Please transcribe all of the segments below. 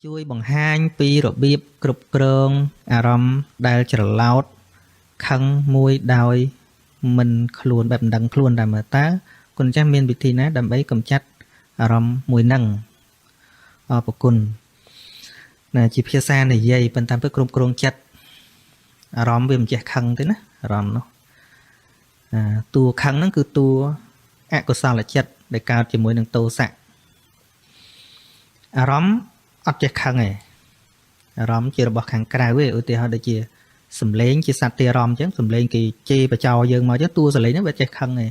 ជួយបង្ហាញពីរបៀបគ្រប់គ្រងអារម្មណ៍ដែលច្រឡោតខឹងមួយដោយមិនខ្លួនបែបមិនដឹងខ្លួនតែមើលតើគុណចាស់មានវិធីណាដើម្បីកម្ចាត់អារម្មណ៍មួយហ្នឹងអរគុណណាជាភាសានិយាយប៉ុន្តែពេលគ្រប់គ្រងចិត្តអារម្មណ៍វាមិនចេះខឹងទេណាអារម្មណ៍នោះអាតួខឹងហ្នឹងគឺតួអកុសលចិត្តដែលកើតជាមួយនឹងទោសៈអារម្មណ៍អត់ចេះខឹងទេអារម្មណ៍ជារបស់ខាងក្រៅទេឧទាហរណ៍ដូចជាសំឡេងជាសត្វទារម្មណ៍អញ្ចឹងសំឡេងគេជេរបចោយើងមកអញ្ចឹងតួសំឡេងហ្នឹងវាចេះខឹងទេ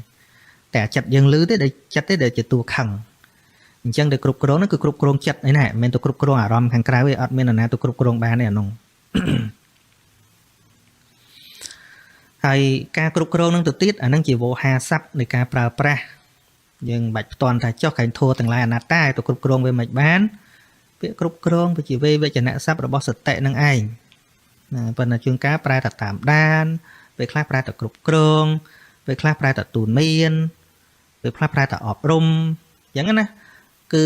តែអាចិត្តយើងលឺទេដែលចិត្តទេដែលជាតួខឹងអញ្ចឹងដែលគ្រប់គ្រងហ្នឹងគឺគ្រប់គ្រងចិត្តឯណាមិនមែនទៅគ្រប់គ្រងអារម្មណ៍ខាងក្រៅទេអត់មាននរណាទៅគ្រប់គ្រងបានទេអានោះហើយការគ្រប់គ្រងនឹងទៅទៀតអានឹងជាវោហាស័ព្ទនៃការប្រើប្រាស់យើងមិនបាច់ផ្ទាន់ថាចុះកែងធัวទាំងឡាយអនត្តាទៅគ្រប់គ្រងវាមិនបានពាក្យគ្រប់គ្រងវាជាវេវចនៈស័ព្ទរបស់សតិនឹងឯងណាប៉ុន្តែជួនកាលប្រែតែតាមដានពេលខ្លះប្រែតែគ្រប់គ្រងពេលខ្លះប្រែតែទូនមានពេលខ្លះប្រែតែអប់រំអញ្ចឹងណាគឺ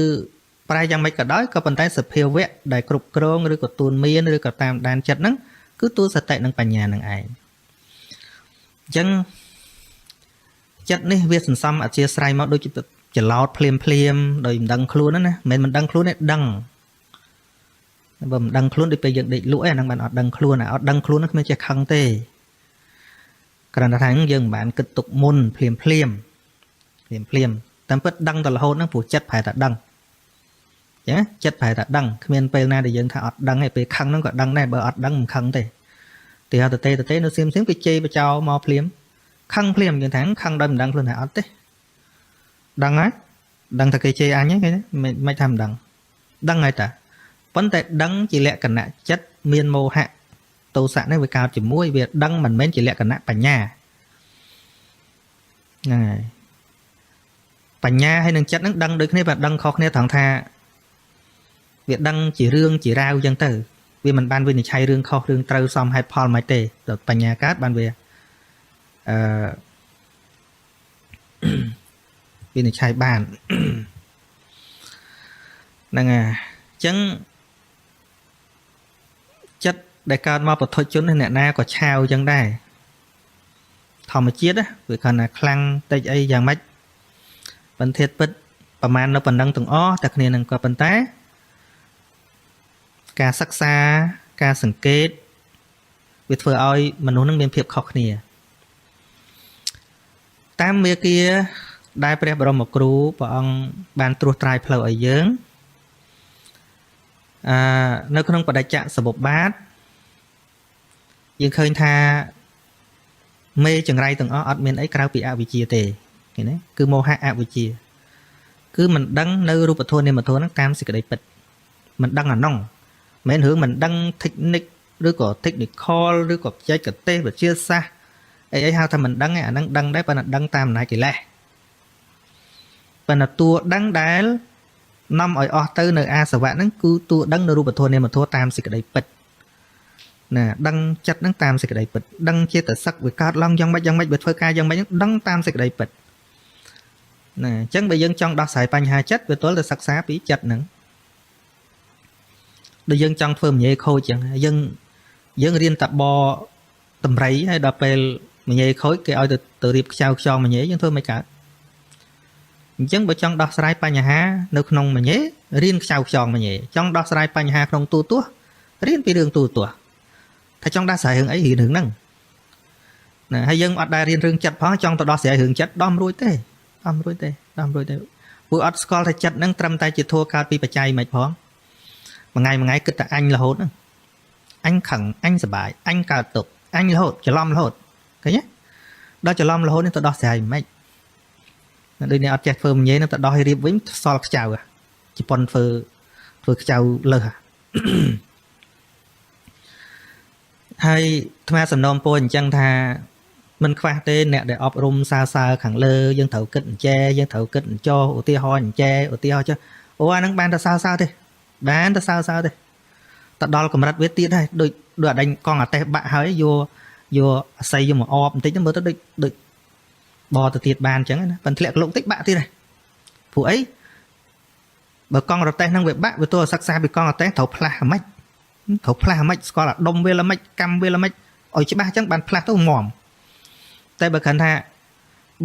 ប្រែយ៉ាងម៉េចក៏ដោយក៏ប៉ុន្តែសភាវៈដែលគ្រប់គ្រងឬក៏ទូនមានឬក៏តាមដានចិត្តហ្នឹងគឺតួសតិនិងបញ្ញានឹងឯងអញ្ចឹងចិត្តនេះវាសន្សំអធិស្ស្រ័យមកដូចជាច្រឡោតភ្លាមភ្លាមដោយមិនដឹងខ្លួនណាមិនមែនមិនដឹងខ្លួនទេដឹងបើមិនដឹងខ្លួនដូចពេលយើងដេកលក់ឯហ្នឹងបានអត់ដឹងខ្លួនអត់ដឹងខ្លួនគ្មានចេះខឹងទេគ្រាន់តែថាយើងមិនបានគិតទុកមុនភ្លាមភ្លាមភ្លាមភ្លាមតាមពិតដឹងតែរហូតហ្នឹងព្រោះចិត្តប្រែតែដឹងចាចិត្តប្រែតែដឹងគ្មានពេលណាដែលយើងថាអត់ដឹងទេពេលខឹងហ្នឹងក៏ដឹងដែរបើអត់ដឹងមិនខឹងទេទីហៅតេតេនៅសៀមសៀមគេជេរបចោមកភ្លាមខឹងភ្លាមយើងថាខឹងដោយមិនដឹងខ្លួនថាអត់ទេដឹងហើយដឹងថាគេជេរអញហ្នឹងគេមិនថាមិនដឹងដឹងហើយតាប៉ុន្តែដឹងជាលក្ខណៈចិត្តមានមោហៈទោសៈនេះវាកើតជាមួយវាដឹងមិនមែនជាលក្ខណៈបញ្ញាហ្នឹងហើយបញ្ញាហើយនឹងចិត្តហ្នឹងដឹងដូចគ្នាតែដឹងខុសគ្នាត្រង់ថាវាដឹងជារឿងជារាវអញ្ចឹងទៅវាមិនបានវិនិច្ឆ័យរឿងខុសរឿងត្រូវសមហេតុផលមិនទេដល់បញ្ញាកើតបានវាអឺវិនិច្ឆ័យបានហ្នឹងហើយអញ្ចឹងចិត្តដែលកើតមកពុទ្ធជនអ្នកណាក៏ឆាវអញ្ចឹងដែរធម្មជាតិវាគ្រាន់តែខ្លាំងតិចអីយ៉ាងម៉េចបន្ធាតពិតប្រមាណនៅប៉ុណ្ណឹងទាំងអស់តែគ្នានឹងក៏ប៉ុន្តែការសិក្សាការសង្កេតវាធ្វើឲ្យមនុស្សនឹងមានភាពខុសគ្នាតាមមេគាដែលព្រះបរមគ្រូព្រះអង្គបានត្រួសត្រាយផ្លូវឲ្យយើងអឺនៅក្នុងបដិច្ចសមុបាទយើងឃើញថាមេចង្រៃទាំងអស់អត់មានអីក្រៅពីអវិជ្ជាទេឃើញទេគឺមោហៈអវិជ្ជាគឺមិនដឹងនៅរូបធម៌នាមធម៌ហ្នឹងតាមសេចក្តីពិតមិនដឹងអានោះមិនមែនរឿងមិនដឹង technique ឬក៏ technical ឬក៏បច្ចេកទេសវិទ្យាសាស្ត្រអីអីហៅថាមិនដឹងឯអាហ្នឹងដឹងដែរប៉ុន្តែដឹងតាមអំណាចកិលេសប៉ុន្តែតួដឹងដែលនាំឲ្យអស់ទៅនៅអាសវៈហ្នឹងគឺតួដឹងនៅរូបធម៌នាមធម៌តាមសេចក្តីពិតណាដឹងចិត្តហ្នឹងតាមសេចក្តីពិតដឹងចេតសិកវាកើតឡើងយ៉ាងម៉េចយ៉ាងម៉េចវាធ្វើការយ៉ាងម៉េចហ្នឹងដឹងតាមសេចក្តីពិតណាអញ្ចឹងបើយើងចង់ដោះស្រាយបញ្ហាចិត្តវាទល់តែសិក្សាពីចិត្តហ្នឹងដូចយើងចង់ធ្វើមញេខូចអញ្ចឹងយើងរៀនតបតម្រៃហើយដល់ពេលមញេខូចគេឲ្យទៅរៀបខ្ចៅខ្យងមញេយើងធ្វើមិនកើតអញ្ចឹងបើចង់ដោះស្រាយបញ្ហានៅក្នុងមញេរៀនខ្ចៅខ្យងមញេចង់ដោះស្រាយបញ្ហាក្នុងទូទស្សន៍រៀនពីរឿងទូទស្សន៍ថាចង់ដោះស្រាយរឿងអីរៀនរឿងហ្នឹងណាហើយយើងអត់ដែលរៀនរឿងចិត្តផងចង់ទៅដោះស្រាយរឿងចិត្តដោះមិនរួចទេដោះមិនរួចទេដោះមិនរួចទេព្រោះអត់ស្គាល់ថាចិត្តហ្នឹងត្រឹមតែជាធัวកើតពីបច្ច័យមិនផងមួយថ្ងៃមួយថ្ងៃគិតតែអញរហូតហ្នឹងអញខឹងអញសបាយអញកើតទុកអញរហូតច្រឡំរហូតឃើញទេដល់ច្រឡំរហូតនេះទៅដោះស្រាយមិនម៉េចដូចនេះអត់ចេះធ្វើមញេនឹងទៅដោះឲ្យរៀបវិញសល់ខ្ចៅជប៉ុនធ្វើខ្ចៅលើសហើយអាត្មាសំណូមពរអញ្ចឹងថាមិនខ្វះទេអ្នកដែលអប់រំសើសើខាងលើយើងត្រូវគិតអញ្ចែយើងត្រូវគិតអញ្ចោឧទាហរណ៍អញ្ចែឧទាហរណ៍ចុះអូអាហ្នឹងបានតែសើសើទេបានតែសើសើទេទៅដល់កម្រិតវាទៀតហើយដូចដូចអាដេញកង់អាតេះបាក់ហើយយកយកអាស័យយកមកអបបន្តិចទៅមើលទៅដូចដូចបទៅទៀតបានអញ្ចឹងណាប៉ុន្តែធ្លាក់ក្លុកតិចបាក់ទៀតហើយព្រោះអី បើកង់រទេះហ្នឹងវាបាក់វាទោះសិក្សាពីកង់រទេះត្រូវផ្លាស់ហ្មិចត្រូវផ្លាស់ហ្មិចស្គាល់អាដុំវាល្មិចកម្មវាល្មិចឲ្យច្បាស់អញ្ចឹងបានផ្លាស់ទៅមុំតែបើគ្រាន់ថា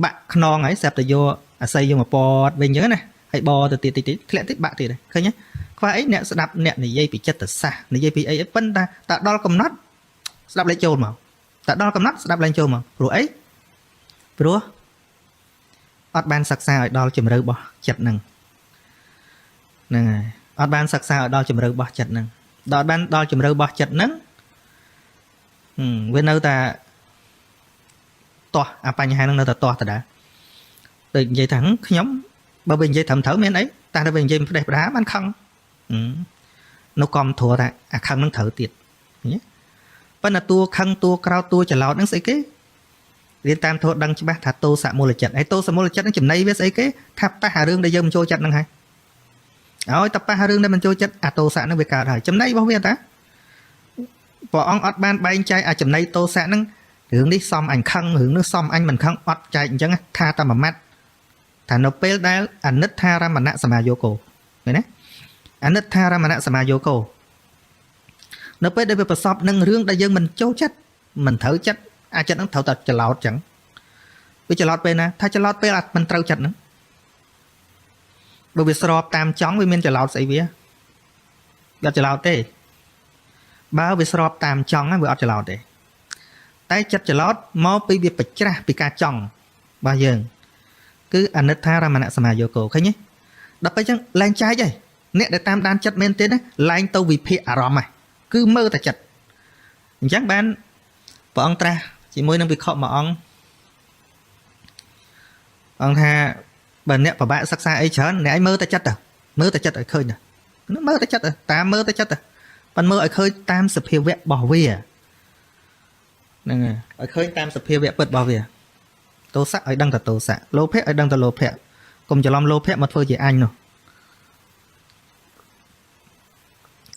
បាក់ខ្នងហើយស្រាប់តែយកអាស័យយកមកពតវិញអញ្ចឹងណាហើយបទៅទៀតតិចតិចធ្លាក់តិចបាក់ទៀតឃើញទេខ្វះអីអ្នកស្ដាប់អ្នកនិយាយពីចិត្តសាស្ត្រនិយាយពីអីប៉ុន្តែតែដល់កំណត់ស្ដាប់លេខចូលមកតែដល់កំណត់ស្ដាប់ឡើងចូលមកព្រោះអីព្រោះអត់បានសិក្សាឲ្យដល់ជំរឿរបស់ចិត្តហ្នឹងហ្នឹងហើយអត់បានសិក្សាឲ្យដល់ជំរឿរបស់ចិត្តហ្នឹងដល់បានដល់ជំរឿរបស់ចិត្តហ្នឹងវានៅតែទាស់អាបញ្ហាហ្នឹងនៅតែទាស់ដដែលដូចនិយាយថាខ្ញុំបើវានិយាយត្រឹមត្រូវមានអីតែដល់វានិយាយផ្ដេសផ្ដាបានខឹងនៅកំត្រួថាអាខឹងហ្នឹងត្រូវទៀតឃើញទេប៉ុន្តែតួខឹងតួក្រោតតួច្រឡោតហ្នឹងស្អីគេរៀនតាមធម៌ដឹងច្បាស់ថាទោសមូលចិត្តហើយទោសមូលចិត្តហ្នឹងចំណៃវាស្អីគេថាប៉ះអារឿងដែលយើងមិនចូលចិត្តហ្នឹងហើយឲ្យតែប៉ះរឿងដែលមិនចូលចិត្តអាទោសៈហ្នឹងវាកើតហើយចំណៃរបស់វាតាព្រះអង្គអត់បានបែងចែកអាចំណៃទោសៈហ្នឹងរឿងនេះសំអញខឹងរឿងនេះសំអញមិនខឹងអត់ចែកអញ្ចឹងថាតែមួយម៉ាត់ថានៅពេលដែលអនិច្ចារមណៈសមាយោគោឃើញទេអនិច្ចារមណៈសមាយោគោនៅពេលដែលវាប្រសពនឹងរឿងដែលយើងមិនចូលចិត្តមិនត្រូវចិត្តអាចិត្តហ្នឹងត្រូវតែច្រឡោតចឹងវាច្រឡោតពេលណាថាច្រឡោតពេលអត់មិនត្រូវចិត្តហ្នឹងបើវាស្របតាមចង់វាមានច្រឡោតស្អីវាអត់ច្រឡោតទេបើវាស្របតាមចង់វាអត់ច្រឡោតទេតែចិត្តច្រឡោតមកពីវាប្រច្រាស់ពីការចង់របស់យើងគឺអនិច្ចារមណៈសមាយោគោឃើញទេដល់ពេលចឹងឡើងចែកហើយអ្នកដែលតាមដានចិត្តមែនទេណាឡើងទៅវិភាគអារម្មណ៍ហ្នឹងគឺមើលតែចិត្តអញ្ចឹងបានព្រះអង្គត្រាស់ជាមួយនឹងវិខមួយអង្គអង្គថាបើអ្នកពិបាកសិក្សាអីច្រើនអ្នកឯងមើលតែចិត្តទៅមើលតែចិត្តឲ្យឃើញទៅមើលតែចិត្តតាមមើលតែចិត្តទៅប៉ុន្តែមើលឲ្យឃើញតាមសភាវៈរបស់វាហ្នឹងហើយឲ្យឃើញតាមសភាវៈពិតរបស់វាទោសៈឲ្យដឹងតែទោសៈលោភៈឲ្យដឹងតែលោភៈកុំច្រឡំលោភៈមកធ្វើជាអញនោះ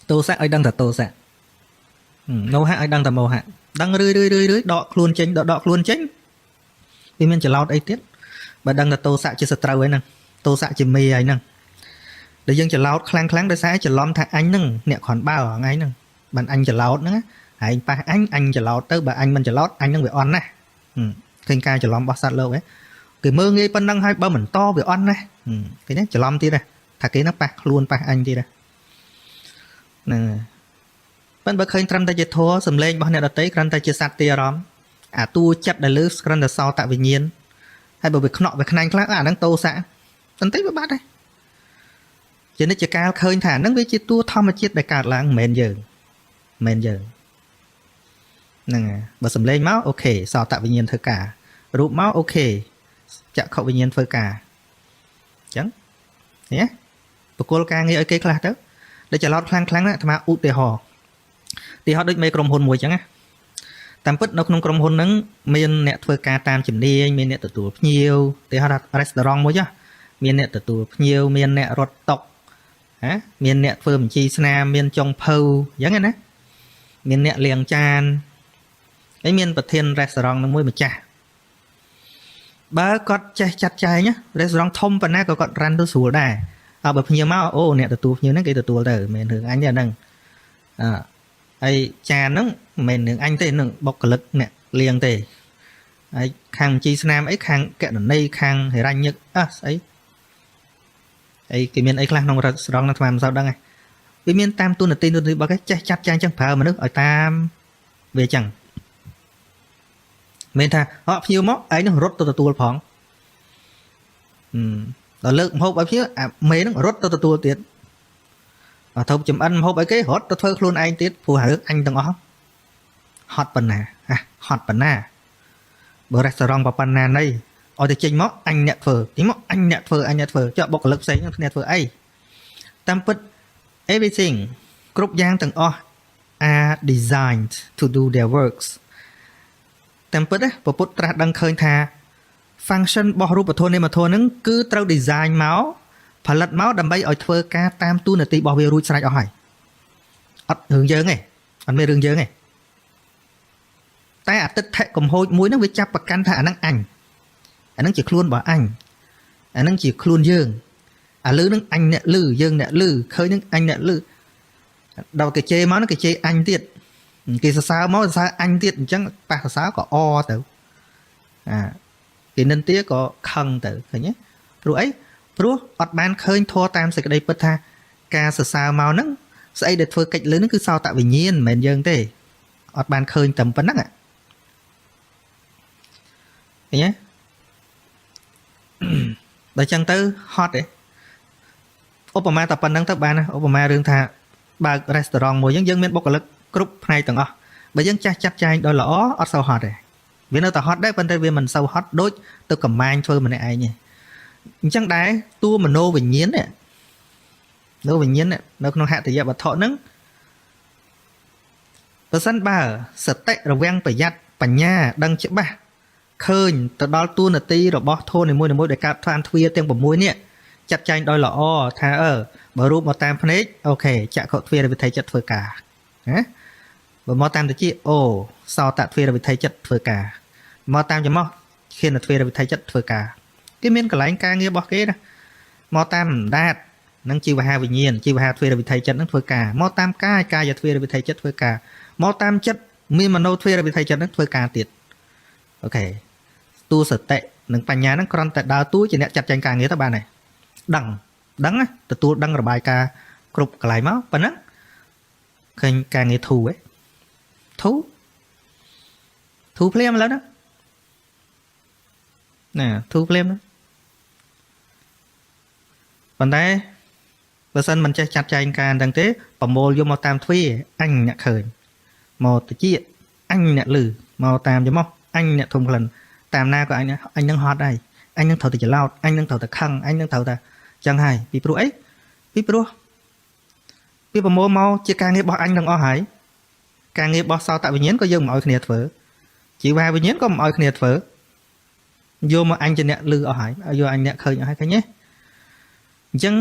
ទោសៈឲ្យដឹងតែទោសៈមោហៈឲ្យដឹងតែមោហៈដឹងរឿយរឿយរឿយរឿយដកខ្លួនចេញដកខ្លួនចេញវាមានច្រឡោតអីទៀតបើដឹងតែទោសៈជាសត្រូវហើយហ្នឹងទោសៈជាមេហើយហ្នឹងដែលយើងច្រឡោតខ្លាំងខ្លាំងដោយសារច្រឡំថាអញហ្នឹងអ្នកគ្រាន់បើថ្ងៃហ្នឹងបានអញច្រឡោតហ្នឹងឯងប៉ះអញអញច្រឡោតទៅបើអញមិនច្រឡោតអញហ្នឹងវាអន់ណាស់ឃើញការច្រឡំរបស់សត្វលោកហ៎គេមើងងាយប៉ុណ្ណឹងហើយបើមិនតវាអន់ណាស់ឃើញទេច្រឡំទៀតហ៎ថាគេហ្នឹងប៉ះខ្លួនប៉ះអញទៀតហ្នឹងប៉ុន្តែបើឃើញត្រឹមតែជាធម៌សំឡេងរបស់អ្នកដទៃគ្រាន់តែជាសត្វទីអារម្មណ៍អាតួចិត្តដែលលើគ្រាន់តែសោតវិញ្ញាណហើយបើវាខ្នក់វាខ្នាញ់ខ្លះអាហ្នឹងតោសៈបន្តិចវាបាត់ហើយជានិច្ចកាលឃើញថាហ្នឹងវាជាតួធម្មជាតិដែលកើតឡើងមិនមែនយើងមិនមែនយើងហ្នឹងហើយបើសំឡេងមក OK សោតវិញ្ញាណធ្វើការរូបមក OK ចក្ខុវិញ្ញាណធ្វើការអញ្ចឹងនេះបកគលការងារឲ្យគេខ្លះទៅដែលច្រឡោតខ្លាំងខ្លាំងណាអាត្មាឧទាហរណ៍ទីហោដូចមេក្រុមហ៊ុនមួយអញ្ចឹងណាតាមពិតនៅក្នុងក្រុមហ៊ុនហ្នឹងមានអ្នកធ្វើការតាមជំនាញមានអ្នកទទួលភ្ញៀវទីហោថា restaurant មួយមានអ្នកទទួលភ្ញៀវមានអ្នករត់តុណាមានអ្នកធ្វើបញ្ជីស្នាមមានចុងភៅអញ្ចឹងណាមានអ្នកលាងចានហើយមានប្រធាន restaurant នឹងមួយម្ចាស់បើគាត់ចេះចាត់ចែង restaurant ធំប៉ុណ្ណាក៏គាត់run ទៅស្រួលដែរអើបើភ្ញៀវមកអូអ្នកទទួលភ្ញៀវហ្នឹងគេទទួលទៅមិនមែនរឿងអញទេអាហ្នឹងអើហើយចានហ្នឹងមិនមែនរឿងអញទេនឹងបុគ្គលិកអ្នកលាងទេហើយខាងជីស្នាមអីខាងកណន័យខាងហិរញ្ញឹកអះស្អីអីគេមានអីខ្លះក្នុងរ៉េស្តូរ៉ង់ហ្នឹងអាត្មាមិនសូវដឹងទេវាមានតាមទូនាទីទូនាទីរបស់គេចេះចាត់ចែងចឹងប្រើមនុស្សឲ្យតាមវាចឹងមានថាអត់ភ្ញៀវមកឯងនឹងរត់ទៅទទួលផងដល់លើកម្ហូបឲ្យភ្ញៀវអាមេនឹងរត់ទៅទទួលទៀតអត់ទៅចំអិនម្ហូបឲ្យគេរត់ទៅធ្វើខ្លួនឯងទៀតព្រោះរឿងអញទាំងអស់ហត់ប៉ុណ្ណាហ่ะហត់ប៉ុណ្ណាបើរេស្តូរ៉ង់ប៉ុណ្ណាណីឲ្យតែចេញមកអញអ្នកធ្វើចេញមកអញអ្នកធ្វើអញអ្នកធ្វើចុះបុគ្គលិកផ្សេងនឹងគ្នាធ្វើអីតាមពិត everything គ្រប់យ៉ាងទាំងអស់ are designed to do their works តាមពិតណាពុទ្ធត្រាស់ដឹងឃើញថា function របស់រូបធម៌នាមធម៌ហ្នឹងគឺត្រូវ design មកផលិតមកដើម្បីឲ្យធ្វើការតាមទូនាទីរបស់វារួចស្រេចអស់ហើយអត់រឿងយើងទេអត់មានរឿងយើងទេតែអតិថិកំហូចមួយហ្នឹងវាចាប់ប្រកាន់ថាអាហ្នឹងអញអាហ្នឹងជាខ្លួនរបស់អញអាហ្នឹងជាខ្លួនយើង អាលឺនឹងអញអ្នកលឺយើងអ្នកលឺឃើញនឹងអញអ្នកលឺដល់គេជេរមកគេជេរអញទៀតគេសរសើរមកសរសើរអញទៀតអញ្ចឹងប៉ះសរសើរក៏អទៅអាគេនិន្ទាក៏ខឹងទៅឃើញទេព្រោះអីព្រោះអត់បានឃើញធម៌តាមសេចក្តីពិតថាការសរសើរមកហ្នឹងស្អីដែលធ្វើកិច្ចលឺហ្នឹងគឺសោតវិញ្ញាណមិនមែនយើងទេអត់បានឃើញតែប៉ុណ្្នឹងឃើញទេដល់ចឹងទៅហត់ទេឧបមាតែប៉ុណ្្នឹងទៅបានណាឧបមារឿងថាបើករេស្តូរ៉ង់មួយយើងយើងមានបុគ្គលិកគ្រប់ផ្នែកទាំងអស់បើយើងចាស់ចាត់ចែងដោយល្អអត់សូវហត់ទេវានៅតែហត់ដែរប៉ុន្តែវាមិនសូវហត់ដូចទៅកំម៉ាញធ្វើម្នាក់ឯងទេអញ្ចឹងដែរតួមโนវិញ្ញាណនេះមโนវិញ្ញាណនៅក្នុងហតយវត្ថុហ្នឹងបើសិនបើសតិរវាងប្រយ័ត្នបញ្ញាដឹងច្បាស់ឃើញទៅដល់តួនាទីរបស់ធម៌នីមួយៗដែលកើតតាមទ្វាទាំង6នេះចាត់ចែងដោយល្អថាបើរូបមកតាមភ្នែកអូខេចក្ខុទ្វារវិថីចិត្តធ្វើការណាបើមកតាមតិចអូសោតទ្វារវិថីចិត្តធ្វើការមកតាមច្រមុះឈានទ្វារវិថីចិត្តធ្វើការគេមានកន្លែងការងាររបស់គេណាមកតាមអណ្ដាតនឹងជីវហាវិញ្ញាណជីវហាទ្វារវិថីចិត្តនឹងធ្វើការមកតាមកាយកាយទ្វារវិថីចិត្តធ្វើការមកតាមចិត្តមានមโนទ្វារវិថីចិត្តនឹងធ្វើការទៀតអូខេតួសតិនិងបញ្ញានឹងគ្រាន់តែដើរតួជាអ្នកចាត់ចែងការងារទៅបានហើយដឹងដឹងណាទទួលដឹងរបាយការណ៍គ្រប់កន្លែងមកប៉ុណ្ណឹងឃើញការងារធូរហ៎ធូរធូរភ្លាមឥឡូវណាណាធូរភ្លាមណាប៉ុន្តែបើសិនមិនចេះចាត់ចែងការហ្នឹងទេប្រមូលយកមកតាមទ្វាអញអ្នកឃើញមកតិចអញអ្នកលឺមកតាមច្រមុះអញអ្នកធំក្លិនតាមណាក៏អញអញនឹងហត់ដែរអញនឹងត្រូវតែច្រឡោតអញនឹងត្រូវតែខឹងអញនឹងត្រូវតែចឹងហើយពីព្រោះអីពីព្រោះពីប្រមូលមកជាការងាររបស់អញទាំងអស់ហើយការងាររបស់សោតវិញ្ញាណក៏យើងមិនអោយគ្នាធ្វើជីវវិញ្ញាណក៏មិនអោយគ្នាធ្វើយកមកអញជាអ្នកលឺអស់ហើយយកអញអ្នកឃើញអស់ហើយឃើញទេអញ្ចឹង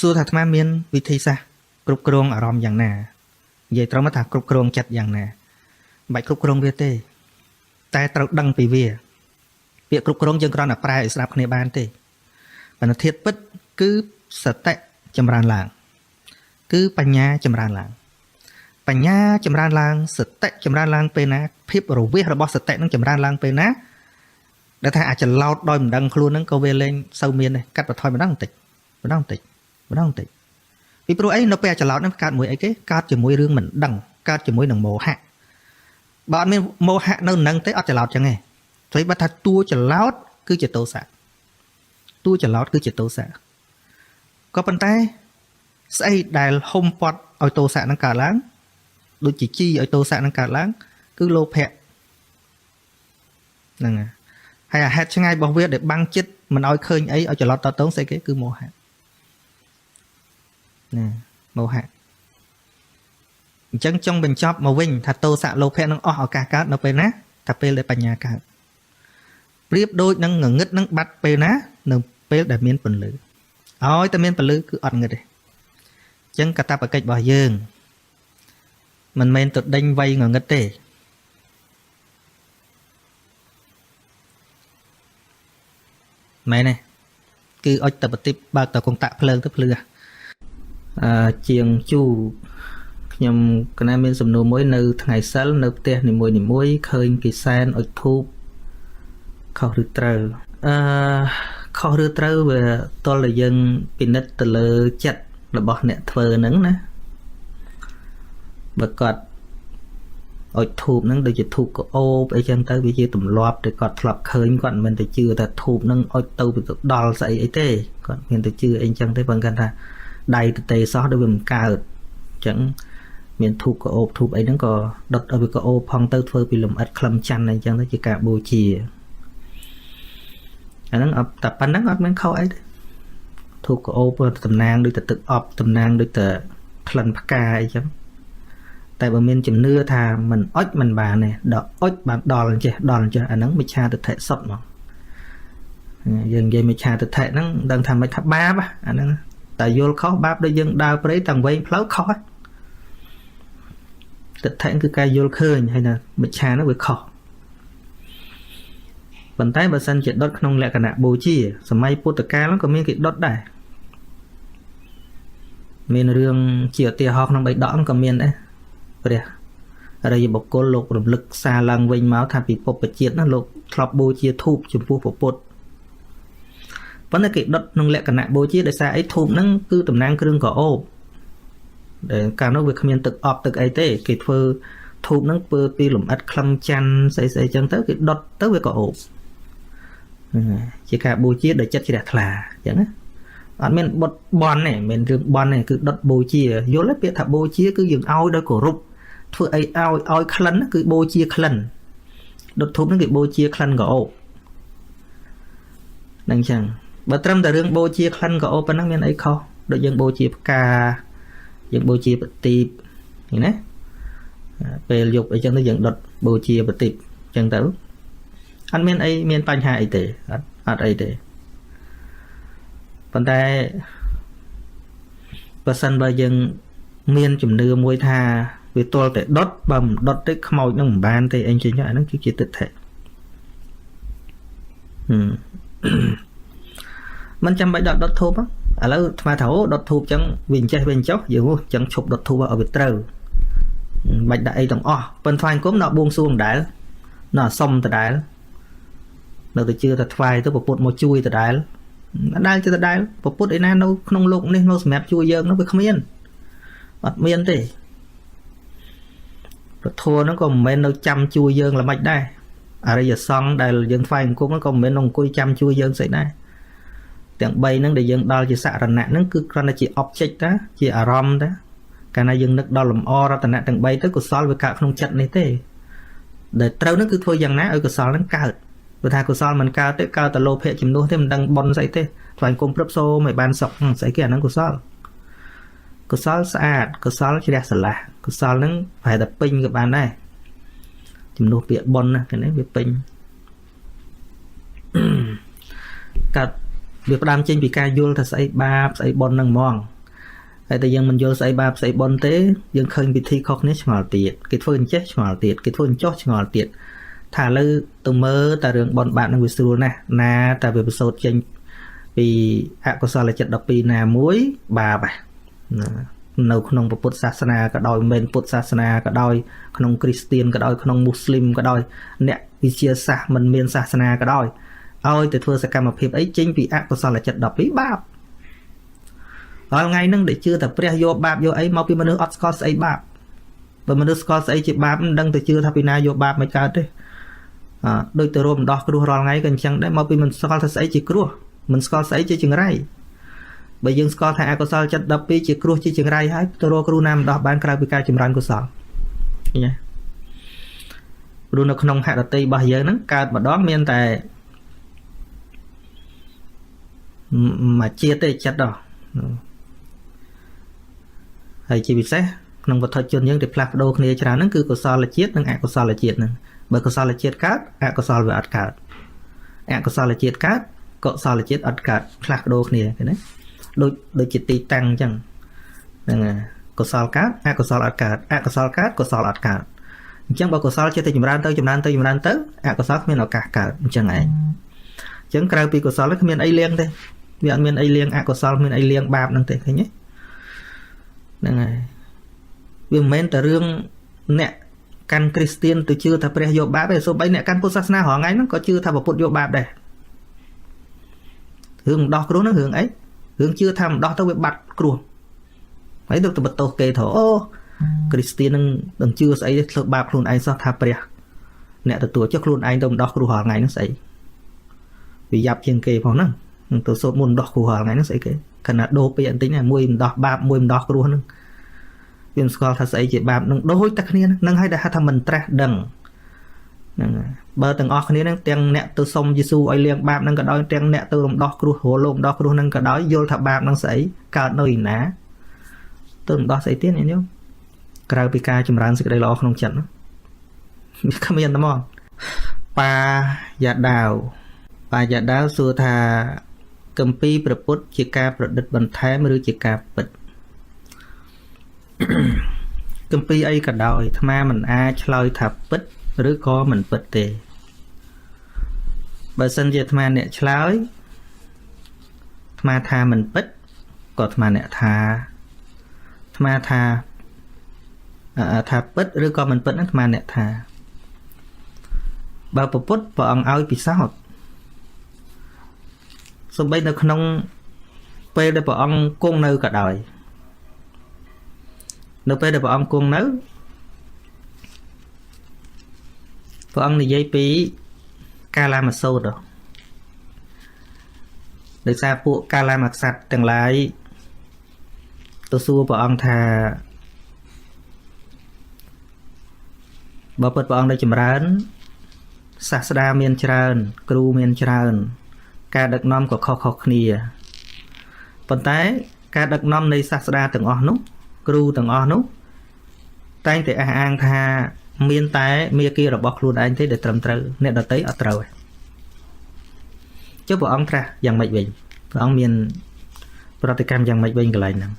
សួរថាអាត្មាមានវិធីសាស្ត្រគ្រប់គ្រងអារម្មណ៍យ៉ាងណានិយាយត្រង់មកថាគ្រប់គ្រងចិត្តយ៉ាងណាមិនបាច់គ្រប់គ្រងវាទេតែត្រូវដឹងពីវាពាក្យគ្រប់គ្រងយើងគ្រាន់តែប្រែឲ្យស្ដាប់គ្នាបានទេប៉ុន្តែធាតុពិតគឺសតិចម្រើនឡើងគឺបញ្ញាចម្រើនឡើងបញ្ញាចម្រើនឡើងសតិចម្រើនឡើងពេលណាភាពរវិះរបស់សតិនឹងចម្រើនឡើងពេលណាដែលថាអាចច្រឡោតដោយមិនដឹងខ្លួននឹងក៏វាលែងសូវមានដែរកាត់បន្ថយម្ដងបន្តិចម្ដងបន្តិចម្ដងបន្តិចពីព្រោះអីនៅពេលអាចច្រឡោតនឹងកើតមួយអីគេកើតជាមួយរឿងមិនដឹងកើតជាមួយនឹងមោហៈបើអត់មានមោហៈនៅនឹងទេអត់ច្រឡោតចឹងទេព្រោះបើថាតួច្រឡោតគឺជាទោសៈតួច្រឡោតគឺជាទោសៈក៏ប៉ុន្តែស្អីដែលហុំព័ទ្ធឲ្យទោសៈនឹងកើតឡើងដូចជាជីឲ្យទោសៈនឹងកើតឡើងគឺលោភៈហ្នឹងហើយអាហេតុឆ្ងាយរបស់វាដែលបាំងចិត្តមិនឲ្យឃើញអីឲ្យច្រឡោតតតងស្អីគេគឺមោហៈណាមោហៈអញ្ចឹងចង់បញ្ចប់មកវិញថាទោសៈលោភៈនឹងអស់ឱកាសកើតនៅពេលណាថាពេលដែលបញ្ញាកើតប្រៀបដូចនឹងងងឹតនឹងបាត់ពេលណានៅពេលដែលមានពន្លឺឲ្យតែមានពន្លឺគឺអត់ងឹតទេអញ្ចឹងកតបកិច្ចរបស់យើងមិនមែនទៅដេញវៃងងឹតទេមែនទេគឺអុចតបតិបបើកតកុងតាក់ភ្លើងទៅភ្លឺជាងជូខ្ញុំកណាមានសំណួរមួយនៅថ្ងៃសិលនៅផ្ទះនីមួយៗឃើញគេសែនអុជធូបខុសឬត្រូវខុសឬត្រូវវាតលតែយើងពិនិត្យទៅលើចិត្តរបស់អ្នកធ្វើហ្នឹងណាបើគាត់អុជធូបហ្នឹងដូចជាធូបក្អូបអីចឹងទៅវាជាទម្លាប់ដែលគាត់ធ្លាប់ឃើញគាត់មិនមែនទៅជឿថាធូបហ្នឹងអុជទៅវាទៅដល់ស្អីអីទេគាត់មានទៅជឿអីចឹងទេប៉ុន្តែគាត់ថាដៃទទេសោះដូចវាមិនកើតអញ្ចឹងមានធូបក្អូបធូបអីហ្នឹងក៏ដុតឲ្យវាក្អូបផងទៅធ្វើពីលំអិតក្លឹមច័ន្ទអីចឹងទៅជាការបូជាអាហ្នឹងអត់តែប៉ុណ្្នឹងអត់មានខុសអីទេធូបក្អូបតំណាងដូចតែទឹកអប់តំណាងដូចតែក្លិនផ្កាអីចឹងតែបើមានជំនឿថាមិនអុចមិនបានទេដល់អុចបានដល់អញ្ចេះដល់អញ្ចេះអាហ្នឹងមិច្ឆាទិដ្ឋិសុទ្ធហ្មងយើងនិយាយមិច្ឆាទិដ្ឋិហ្នឹងដឹងថាមិនថាបាបអាហ្នឹងតែយល់ខុសបាបដូចយើងដើរព្រៃតាំងវែងផ្លូវខុសទិដ្ឋិគឺការយល់ឃើញហើយណាមិច្ឆាហ្នឹងវាខុសប៉ុន្តែបើសិនជាដុតក្នុងលក្ខណៈបូជាសម័យពុទ្ធកាលហ្នឹងក៏មានគេដុតដែរ មានរឿងជាឧទាហរណ៍ក្នុងបៃដកក៏មានដែរព្រះអរិយបុគ្គលលោករំលឹកសារឡើងវិញមកថាពីពុព្វជាតិណាលោកធ្លាប់បូជាធូបចំពោះព្រះពុទ្ធប៉ុន្តែគេដុតក្នុងលក្ខណៈបូជាដោយសារអីធូបហ្នឹងគឺតំណាងគ្រឿងក្រអូបដែលកាលនោះវាគ្មានទឹកអប់ទឹកអីទេគេធ្វើធូបហ្នឹងធ្វើពីលំអិតក្លឹមច័ន្ទស្អីស្អីចឹងទៅគេដុតទៅវាក៏អូបជាការបូជាដោយចិត្តជ្រះថ្លាអញ្ចឹងណាអត់មានបុតបន់ទេមិនមែនរឿងបន់ទេគឺដុតបូជាយល់ទេពាក្យថាបូជាគឺយើងឲ្យដោយគោរពធ្វើអីឲ្យក្លិនគឺបូជាក្លិនដុតធូបហ្នឹងគេបូជាក្លិនក៏អូបហ្នឹងចឹងបើត្រឹមតែរឿងបូជាក្លិនក៏អូបប៉ុណ្ណឹងមានអីខុសដូចយើងបូជាផ្កាយើងបូជាប្រទីបនេះណាពេលយប់អីចឹងទៅយើងដុតបូជាប្រទីបចឹងទៅអត់មានអីមានបញ្ហាអីទេអត់អីទេប៉ុន្តែបើសិនបើយើងមានជំនឿមួយថាវាទល់តែដុតបើមិនដុតទេខ្មោចនឹងមិនបានទេអីចឹងអាហ្នឹងគឺជាទិដ្ឋិមិនចាំបាច់ដុតធូបឥឡូវអាត្មាថាអូដុតធូបចឹងវាអញ្ចេះវាអញ្ចោះយើងចឹងឈប់ដុតធូបឲ្យវាត្រូវមិនបាច់ដាក់អីទាំងអស់ប៉ុន្តែថ្វាយអង្គមដល់បួងសួងដដែលដល់សុំដដែលនៅតែជឿថាថ្វាយទៅពុទ្ធមកជួយដដែលដដែលជឿដដែលពុទ្ធឯណានៅក្នុងលោកនេះនៅសម្រាប់ជួយយើងនោះវាគ្មានអត់មានទេពធហ្នឹងក៏មិនមែននៅចាំជួយយើងល្មិចដែរអរិយសង្ឃដែលយើងថ្វាយអង្គមហ្នឹងក៏មិនមែននៅអង្គុយចាំជួយយើងស្អីដែរទាំង3ហ្នឹងដែលយើងដល់ជាសរណៈហ្នឹងគឺគ្រាន់តែជា object តាជាអារម្មណ៍តាកាលណាយើងនឹកដល់លំអរតនៈទាំង3ទៅកុសលវាកើតក្នុងចិត្តនេះទេដែលត្រូវហ្នឹងគឺធ្វើយ៉ាងណាឲ្យកុសលហ្នឹងកើតព្រោះថាកុសលមិនកើតទេកើតតែលោភៈជំនួសទេមិនដឹងបុណ្យស្អីទេថ្វាយគុំព្រឹបសូមឲ្យបានសុខស្អីគេអាហ្នឹងកុសលកុសលស្អាតកុសលជ្រះស្រឡះកុសលហ្នឹងប្រហែលតែពេញក៏បានដែរជំនួសពាក្យបុណ្យណាគេនេះវាពេញកើតវាផ្ដើមចេញពីការយល់ថាស្អីបាបស្អីបុណ្យហ្នឹងហ្មងហើយតែយើងមិនយល់ស្អីបាបស្អីបុណ្យទេយើងឃើញពិធីខុសគ្នាឆ្ងល់ទៀតគេធ្វើអញ្ចេះឆ្ងល់ទៀតគេធ្វើអញ្ចោះឆ្ងល់ទៀតថាឥឡូវទៅមើលតែរឿងបុណ្យបាបហ្នឹងវាស្រួលណាស់ណាតែវាប្រសូតចេញពីអកុសលចិត្ត12ណាមួយបាបនៅក្នុងពុទ្ធសាសនាក៏ដោយមិនមែនពុទ្ធសាសនាក៏ដោយក្នុងគ្រីស្ទៀនក៏ដោយក្នុងមូស្លីមក៏ដោយអ្នកវិទ្យាសាស្ត្រមិនមានសាសនាក៏ដោយឲ្យតែធ្វើសកម្មភាពអីចេញពីអកុសលចិត្ត12បាបរាល់ថ្ងៃហ្នឹងដែលជឿថាព្រះយកបាបយកអីមកពីមនុស្សអត់ស្គាល់ស្អីបាបបើមនុស្សស្គាល់ស្អីជាបាបមិនដឹងទៅជឿថាពីណាយកបាបមិនកើតទេដូចទៅរួមដោះគ្រោះរាល់ថ្ងៃក៏អញ្ចឹងដែរមកពីមិនស្គាល់ថាស្អីជាគ្រោះមិនស្គាល់ស្អីជាចង្រៃបើយើងស្គាល់ថាអកុសលចិត្ត12ជាគ្រោះជាចង្រៃហើយទៅរកគ្រូណាមិនដោះបានក្រៅពីការចម្រើនកុសលឃើញទេព្រោះនៅក្នុងហរតិរបស់យើងហ្នឹងកើតម្ដងមានតែមួយជាតិទេចិត្តដល់ហើយជាពិសេសក្នុងវត្ថុជនយើងដែលផ្លាស់ប្ដូរគ្នាច្រើនហ្នឹងគឺកុសលជាតិនិងអកុសលជាតិហ្នឹងបើកុសលជាតិកើតអកុសលវាអត់កើតអកុសលជាតិកើតកុសលជាតិអត់កើតផ្លាស់ប្ដូរគ្នាឃើញទេដូចជាទីតាំងអញ្ចឹងហ្នឹងកុសលកើតអកុសលអត់កើតអកុសលកើតកុសលអត់កើតអញ្ចឹងបើកុសលចិត្តតែចម្រើនទៅចម្រើនទៅចម្រើនទៅអកុសលគ្មានឱកាសកើតអញ្ចឹងឯងអញ្ចឹងក្រៅពីកុសលគ្មានអីលៀងទេវាអត់មានអីលៀងអកុសលគ្មានអីលៀងបាបហ្នឹងទេឃើញទេហ្នឹងហើយវាមិនមែនតែរឿងអ្នកកាន់គ្រីស្ទៀនទៅជឿថាព្រះយកបាបទេសូម្បីអ្នកកាន់ពុទ្ធសាសនារាល់ថ្ងៃហ្នឹងក៏ជឿថាពុទ្ធយកបាបដែររឿងដោះគ្រោះហ្នឹងរឿងអីរឿងជឿថាមិនដោះទៅវាបាត់គ្រោះហើយទៅបន្ទោសគេថាអូគ្រីស្ទៀននឹងនឹងជឿស្អីទេធ្វើបាបខ្លួនឯងសោះថាព្រះអ្នកទទួលចុះខ្លួនឯងទៅមិនដោះគ្រោះរាល់ថ្ងៃហ្នឹងស្អីវាយ៉ាប់ជាងគេផងហ្នឹងទៅសូត្រមុនដោះគ្រោះរាល់ថ្ងៃហ្នឹងស្អីគេខណៈដូរពាក្យបន្តិចណាមួយមិនដោះបាបមួយមិនដោះគ្រោះហ្នឹងវាមិនស្គាល់ថាស្អីជាបាបនឹងដូចតែគ្នាហ្នឹងហើយដែលហៅថាមិនត្រាស់ដឹងហ្នឹងបើទាំងអស់គ្នាហ្នឹងទាំងអ្នកទៅសុំយេស៊ូឲ្យលាងបាបហ្នឹងក៏ដោយទាំងអ្នកទៅរំដោះគ្រោះរលោករំដោះគ្រោះហ្នឹងក៏ដោយយល់ថាបាបហ្នឹងស្អីកើតនៅឯណាទៅរំដោះស្អីទៀតអ្នកញោមក្រៅពីការចម្រើនសេចក្តីល្អក្នុងចិត្តវាគ្មានតែហ្មងបាយ៉ាដាវបាយ៉ាដាវសួរថាគម្ពីរព្រះពុទ្ធជាការប្រឌិតបន្ថែមឬជាការពិតគម្ពីរអីក៏ដោយអាត្មាមិនអាចឆ្លើយថាពិតឬក៏មិនពិតទេបើសិនជាអាត្មាអ្នកឆ្លើយអាត្មាថាមិនពិតក៏អាត្មាអ្នកថា អាត្មាថាថាពិតឬក៏មិនពិតហ្នឹងអាត្មាអ្នកថាបើពុទ្ធព្រះអង្គឲ្យពិសោធន៍សំបីនៅក្នុងពេលដែលព្រះអង្គគង់នៅក៏ដោយនៅពេលដែលព្រះអង្គគង់នៅព្រះអង្គនិយាយពីកាលាមសូត្រដោយសារពួកកាលាមក្សត្រទាំងឡាយទៅសួរព្រះអង្គថាបើពិតព្រះអង្គได้ចម្រើនសាស្តាមានច្រើនគ្រូមានច្រើនការដឹកនាំក៏ខុសៗគ្នាប៉ុន្តែការដឹកនាំនៃសាស្តាទាំងអស់នោះគ្រូទាំងអស់នោះតែងតែអះអាងថាមានតែមាគ៌ារបស់ខ្លួនឯងទេដែលត្រឹមត្រូវអ្នកដទៃអត់ត្រូវទេចុះព្រះអង្គត្រាស់យ៉ាងម៉េចវិញព្រះអង្គមានប្រតិកម្មយ៉ាងម៉េចវិញកន្លែងហ្នឹង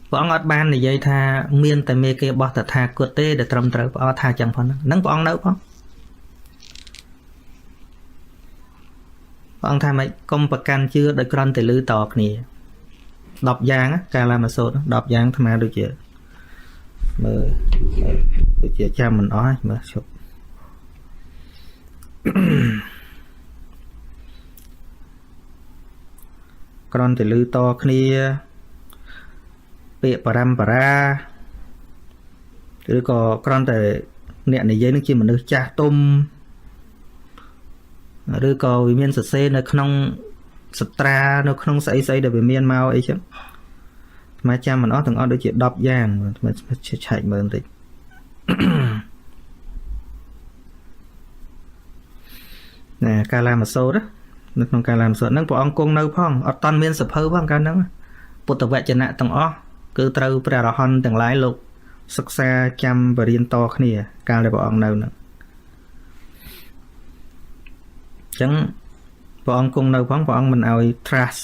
ព្រះអង្គអត់បាននិយាយថាមានតែមេគារបស់តថាគតទេដែលត្រឹមត្រូវព្រះអង្គថាចឹងផងហ្នឹងព្រះអង្គនៅផងព្រះអង្គថាម៉េចកុំប្រកាន់ជឿដោយគ្រាន់តែលឺតគ្នា10យ៉ាងកាលាមសូត្រ10យ៉ាងអាត្មាដូចជាមើលដូចជាចាំមិនអស់មើលជប់គ្រាន់តែលឺតគ្នាពាក្យបរំបរាឬក៏គ្រាន់តែអ្នកនិយាយនឹងជាមនុស្សចាស់ទុំឬក៏វាមានសរសេរនៅក្នុងសត្រានៅក្នុងស្អីស្អីដែលវាមានមកអីចឹងអាត្មាចាំមិនអស់ទាំងអស់ដូចជា10យ៉ាងអាត្មាឆែកមើលបន្តិចណាកាលាមសូត្រនៅក្នុងកាលាមសូត្រហ្នឹងព្រះអង្គគង់នៅផងអត់តាន់មានសភៅផងកាលហ្នឹងពុទ្ធវចនៈទាំងអស់គឺត្រូវព្រះអរហន្តទាំងឡាយលោកសិក្សាចាំបរៀនតគ្នាកាលដែលព្រះអង្គនៅហ្នឹងអញ្ចឹងព្រះអង្គគង់នៅផងព្រះអង្គមិនឲ្យ trust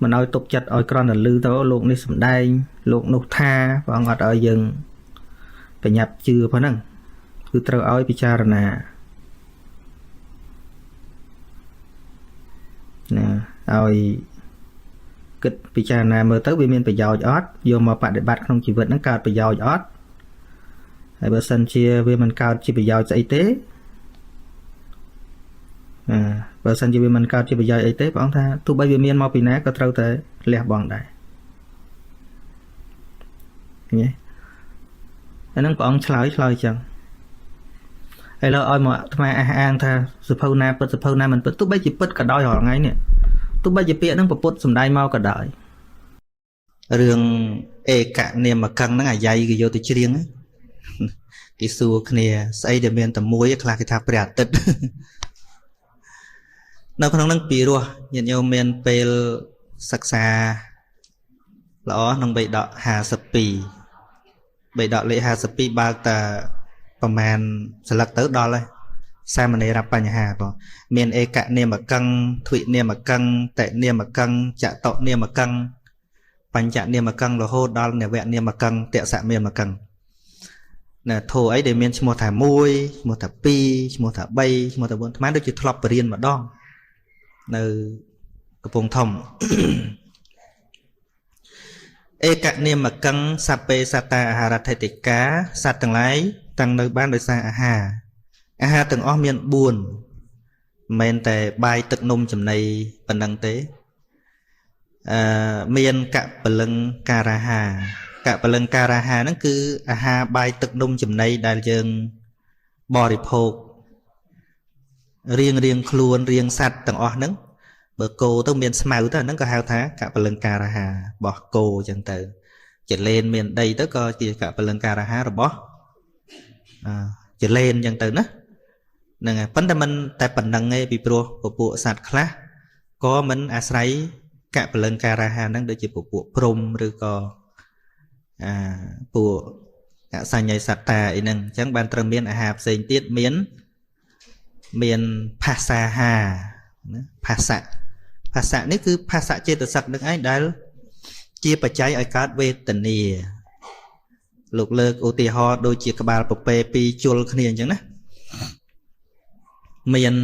មិនឲ្យទុកចិត្តឲ្យគ្រាន់តែលឺទៅលោកនេះសំដែងលោកនោះថាព្រះអង្គអត់ឲ្យយើងប្រញាប់ជឿផងហ្នឹងគឺត្រូវឲ្យពិចារណាណាឲ្យគិតពិចារណាមើលទៅវាមានប្រយោជន៍អត់យកមកបដិបត្តិក្នុងជីវិតហ្នឹងកើតប្រយោជន៍អត់ហើយបើសិនជាវាមិនកើតជាប្រយោជន៍ស្អីទេបើសិនជាវាមិនកើតជាប្រយោជន៍អីទេព្រះអង្គថាទោះបីវាមានមកពីណាក៏ត្រូវតែលះបង់ដែរឃើញទេអាហ្នឹងព្រះអង្គឆ្លើយចឹងឥឡូវឲ្យមកអាត្មាអះអាងថាសភៅណាពិតសភៅណាមិនពិតទោះបីជាពិតក៏ដោយរាល់ថ្ងៃនេះទោះបីជាពាក្យហ្នឹងពពុទ្ធសំដែងមកក៏ដោយរឿងឯកនាមកឹងហ្នឹងអាយ៉ៃគេយកទៅច្រៀងគេសួរគ្នាស្អីដែលមានតែមួយខ្លះគេថាព្រះអាទិត្យនៅក្នុងហ្នឹងពីរោះញាតិញោមមានពេលសិក្សាល្អក្នុងបិដក52បិដកលេខ52បើកតែប្រមាណស្លឹកទៅដល់ហើយសាមណេរបញ្ហាបងមានឯកនាមកឹងទ្វិនាមកឹងតិនាមកឹងចតុនាមកឹងបញ្ចនាមកឹងរហូតដល់នវនាមកឹងតសនាមកឹងណាធោអីដែលមានឈ្មោះថា1ឈ្មោះថា2ឈ្មោះថា3ឈ្មោះថា4អាត្មាដូចជាធ្លាប់បរៀនម្ដងនៅកំពង់ធំឯកនាមកឹងសព្វេសត្តាអាហារដ្ឋិតិកាសត្វទាំងឡាយតាំងនៅបានដោយសារអាហារអាហារទាំងអស់មាន4មិនមែនតែបាយទឹកនំចំណីប៉ុណ្ណឹងទេមានកពលឹងការាហាកពលឹងការាហាហ្នឹងគឺអាហារបាយទឹកនំចំណីដែលយើងបរិភោគរៀងរៀងខ្លួនរៀងសត្វទាំងអស់ហ្នឹងបើគោទៅមានស្មៅទៅហ្នឹងក៏ហៅថាកពលឹងការាហារបស់គោអញ្ចឹងទៅចលែនមានដីទៅក៏ជាកពលឹងការាហារបស់ចលែនអញ្ចឹងទៅណាហ្នឹងហើយប៉ុន្តែមិនតែប៉ុណ្្នឹងទេពីព្រោះពពួកសត្វខ្លះក៏មិនអាស្រ័យកពលឹងការាហាហ្នឹងដូចជាពពួកព្រំឬក៏ពួកអសញ្ញសត្តាអីហ្នឹងអញ្ចឹងបានត្រូវមានអាហារផ្សេងទៀតមានភាសាហាណាភាសៈភាសៈនេះគឺភាសៈចេតសិកនឹងឯងដែលជាបច្ច័យឲ្យកើតវេទនាលោកលើកឧទាហរណ៍ដូចជាក្បាលពពែពីរជុលគ្នាអញ្ចឹងណាមាន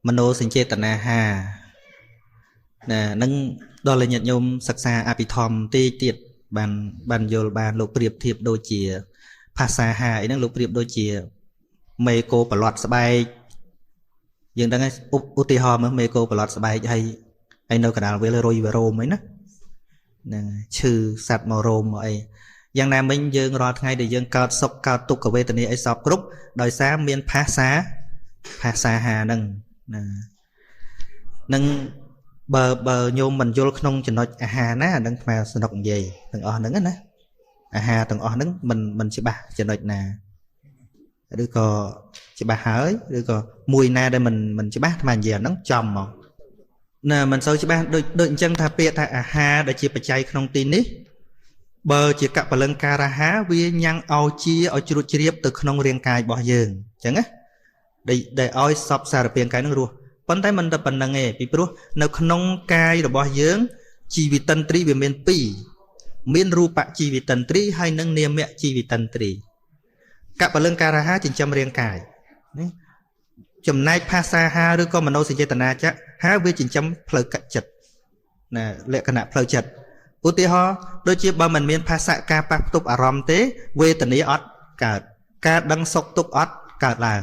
មโนសញ្ចេតនាហា ណានឹងដល់ញាតិញោមសិក្សាអភិធម្មតិចទៀតបានបានយល់បានលោកប្រៀបធៀបដូចជាភាសាហាអីហ្នឹងលោកប្រៀបដូចជាមេគោប្រឡាត់ស្បែកយើងដឹងហើយឧទាហរណ៍មើលមេគោប្រឡាត់ស្បែកហើយហើយនៅកណ្ដាលវារុយវារោមអីណាហ្នឹងឈឺសัตว์មករោមមកអីយ៉ាងណាមិញយើងរាល់ថ្ងៃដែលយើងកើតសុខកើតទុក្ខវេទនាអីសពគ្រប់ដោយសារមានភាសាភាសាហាហ្នឹងណានឹងបើញោមមិនយល់ក្នុងចំណុចអាហារណាអានឹងខ្មែរសនុកនិយាយទាំងអស់ហ្នឹងណាអាហារទាំងអស់ហ្នឹងមិនច្បាស់ចំណុចណាឬក៏ច្បាស់ហើយឬក៏មួយណាដែលមិនច្បាស់អាត្មានិយាយអាហ្នឹងចំហ្មងណាមិនសូវច្បាស់ដូចអញ្ចឹងថាពាក្យថាអាហារដែលជាបច្ច័យក្នុងទីនេះបើជាកបលង្ការអាហារវាញ៉ាំងឲ្យជាឲ្យជ្រួតជ្រាបទៅក្នុងរាងកាយរបស់យើងអញ្ចឹងណាដែលឲ្យសពសារពាង្គកាយនឹងរស់ប៉ុន្តែមិនតែប៉ុណ្្នឹងទេពីព្រោះនៅក្នុងកាយរបស់យើងជីវិតិន្ទ្រីវាមានពីរមានរូបជីវិតិន្ទ្រីហើយនិងនាមជីវិតិន្ទ្រីកបលង្ការអាហារចិញ្ចឹមរាងកាយណាចំណែកភាសាហាឬក៏មនោសញ្ចេតនាចៈហាវាចិញ្ចឹមផ្លូវចិត្តណាលក្ខណៈផ្លូវចិត្តឧទាហរណ៍ដូចជាបើមិនមានភាសៈការប៉ះផ្ទប់អារម្មណ៍ទេវេទនាអត់កើតការដឹងសុខទុក្ខអត់កើតឡើង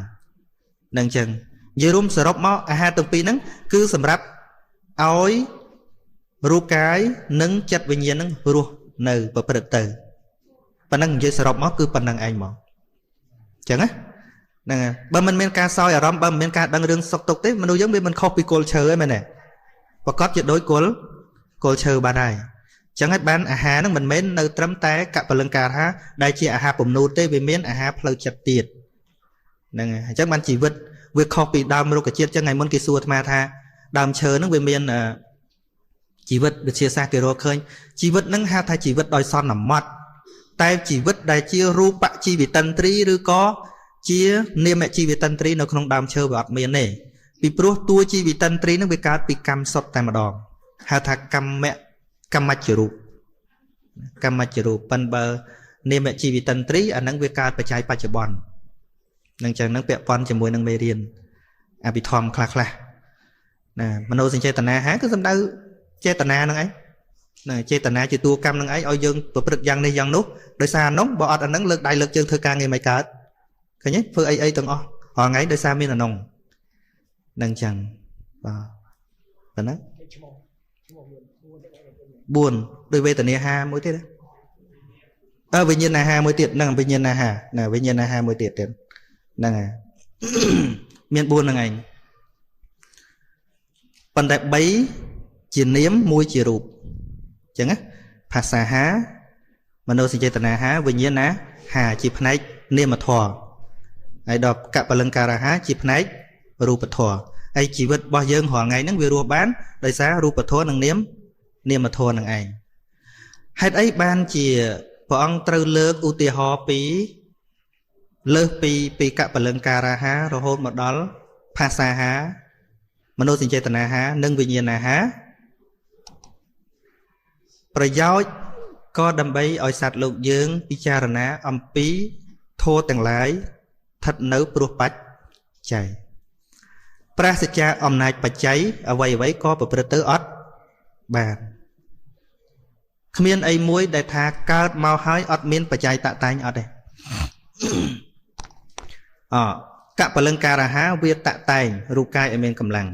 នឹងចឹងនិយាយរួមសរុបមកអាហារទាំងពីរហ្នឹងគឺសម្រាប់ឲ្យរូបកាយនិងចិត្តវិញ្ញាណហ្នឹងរស់នៅប្រព្រឹត្តទៅប៉ុណ្ណឹងនិយាយសរុបមកគឺប៉ុណ្ណឹងឯងមកអញ្ចឹងណាហ្នឹងហើយបើមិនមានការសោយអារម្មណ៍បើមិនមានការដឹងរឿងសុខទុក្ខទេមនុស្សយើងវាមិនខុសពីគល់ឈើទេមែនទេប្រកាសជាដូចគល់ឈើបានហើយអញ្ចឹងហើយបានអាហារហ្នឹងមិនមែននៅត្រឹមតែកបលង្ការហាដែលជាអាហារពំនូតទេវាមានអាហារផ្លូវចិត្តទៀតហ្នឹងហើយអញ្ចឹងបានជីវិតវាខុសពីដើមរុក្ខជាតិអញ្ចឹងថ្ងៃមុនគេសួរអាត្មាថាដើមឈើហ្នឹងវាមានជីវិតវិទ្យាសាស្ត្រគេរកឃើញជីវិតហ្នឹងហៅថាជីវិតដោយសន្មត់តែជីវិតដែលជារូបជីវិតិន្ទ្រីឬក៏ជានាមជីវិតិន្ទ្រីនៅក្នុងដើមឈើវាអត់មានទេពីព្រោះតួជីវិតិន្ទ្រីហ្នឹងវាកើតពីកម្មសុទ្ធតែម្ដងហៅថាកម្មច្ចរូបកម្មច្ចរូបប៉ិនបើនាមជីវិតិន្ទ្រីអាហ្នឹងវាកើតបច្ច័យបច្ចុប្បន្ននឹងចឹងហ្នឹងពាក់ព័ន្ធជាមួយនឹងមេរៀនអភិធម្មខ្លះខ្លះណាមនោសញ្ចេតនាហាគឺសំដៅចេតនាហ្នឹងឯងណាចេតនាជាតួកម្មហ្នឹងឯងឲ្យយើងប្រព្រឹត្តយ៉ាងនេះយ៉ាងនោះដោយសារអានោះបើអត់អាហ្នឹងលើកដៃលើកជើងធ្វើការងារមិនកើតឃើញទេធ្វើអីអីទាំងអស់រាល់ថ្ងៃដោយសារមានអានោះនឹងចឹងបាទប៉ុណ្ណឹង4ដោយវេទនាហាមួយទៀតអើវិញ្ញាណអាហារមួយទៀតហ្នឹងវិញ្ញាណអាហារណាវិញ្ញាណអាហារមួយទៀតទៀតហ្នឹងហើយមាន4ហ្នឹងឯងប៉ុន្តែ3ជានាម1ជារូបអញ្ចឹងណាភាសាហាមនោសញ្ចេតនាហាវិញ្ញាណហាជាផ្នែកនាមធម៌ហើយដល់កបលង្ការហាជាផ្នែករូបធម៌ហើយជីវិតរបស់យើងរាល់ថ្ងៃហ្នឹងវារស់បានដោយសាររូបធម៌និងនាមធម៌នឹងឯងហេតុអីបានជាព្រះអង្គត្រូវលើកឧទាហរណ៍ពីលើសពីកបលង្ការហារហូតមកដល់ភាសាហាមនោសញ្ចេតនាហានិងវិញ្ញាណហាប្រយោជន៍ក៏ដើម្បីឲ្យសត្វលោកយើងពិចារណាអំពីធម៌ទាំងឡាយស្ថិតនៅព្រោះបច្ច័យប្រាសចាកអំណាចបច្ច័យអ្វីអ្វីក៏ប្រព្រឹត្តទៅអត់បានគ្មានអីមួយដែលថាកើតមកហើយអត់មានបច្ច័យតតែងអត់ទេអកបលង្ការហាវាតតែងរូបកាយឲ្យមានកម្លាំង